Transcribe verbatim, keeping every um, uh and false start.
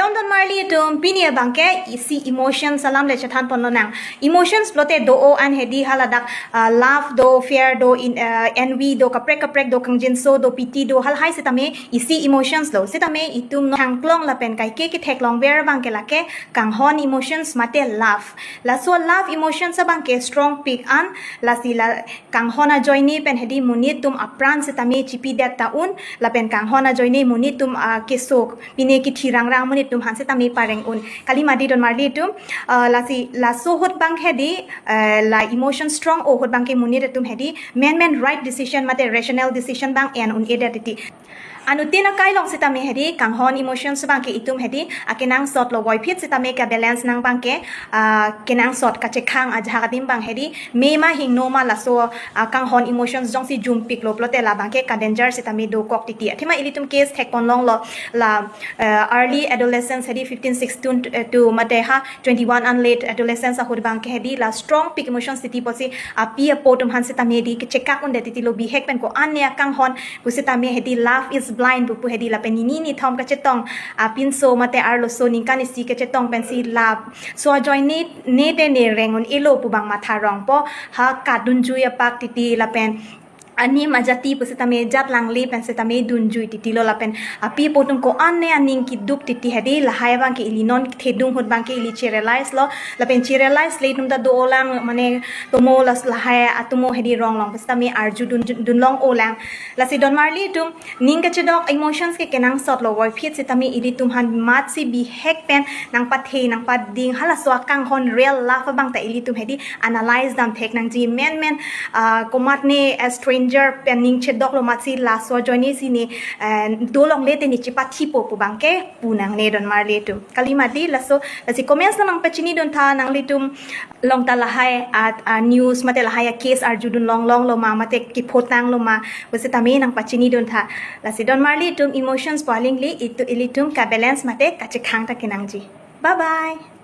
Don marli atum, pini abangke isi emotions alam le chethan ponlonang. Emotions pulote do-o an hedi, haladak ah, love do, fear do, in, ah, envy do, kaprek kaprek do, kangjinso do, pity do, halahai sitame isi emotions lo. Sitame itum non thangklong lapen kaike ketheklongver abangke lake kanghon emotions mate love. Laso love emotions abangke strongpik an, lasi la kanghon ajoine pen hedi monit atum apran sitame chipidet ta un, lapen kanghon ajoine monit atum ah, keso pine kithi rangrang monit atum aphan sitame pareng un. Kali mati don marli atum, ah, lasi laso ahut abang hedi, ah, la emotion strong ahut abangke monit atum hedi menmen right decision mate rational decision abang en un-edet titi. Anuttin akai along sitame hedi kanghon emotions abangke itum hedi akenangsot lo, voiphit sitame kabalance nang abangke ah, kenangsot kachekhang ajahak adim abang hedi, me ma hingno ma laso ah, kanghon emotions jongsi jumpik lo pulote labangke kadanger sitame dokok titi. Athema ilitum case thek ponlonglo, la ah, early adolescence hedi fifteen, sixteen to, eh, to mate ha twenty-one an late adolescence ahut abangke hedi la strongpik emotions titi pusi api apo atum aphan sitame hedi kechekak un'edet titi lo, bihek pen ko-an ne akanghon pu sitame hedi love is blind pu pu hedi lapen nini nithom kachetong, apinso mate arloso ningkan isi kachetong pensi love so ajoine ne te ne reng un-elo pu abang matha rongpo, ha kadunjui apak titi lapen anim ajati pu sitame jat langle pen sitame dunjui titi lo, lapen api apo atum ko-an ne aning keduk titi hedi, lahai abangke ili non thedung ahut abangke ili che-realize lo, lapen che-realize le atum ta do-olang, mane tomo las lahai atomo hedi ronglong pu sitame arju dun, dunlong-olang. Lasi don marli atum, ning kachedok emotions ke kenangsot lo, voiphit sitame ilitum aphan matsi bihek pen nangpathe nangpading, halaso akanghon real love abang ta ilitum hedi analyze dam thek nangji, menmen ah, komat ne a stranger pen ning chedok lo, matsi laso ajoine si ne ah, dolongle te ne chepathipo pu abangke pu nangne don marli atum. Kali mati laso, lasi comments along nangpachini dun tha, nanglitum along ta lahai ah, ah, news mate lahai acase arju dunlong longlo ma mate kephotang lo ma pu sitame nangpachini dun tha. Lasi don marli atum, emotions pu alingli itu ilitum kabalance mate kachekhang ta kenangji. Bye bye.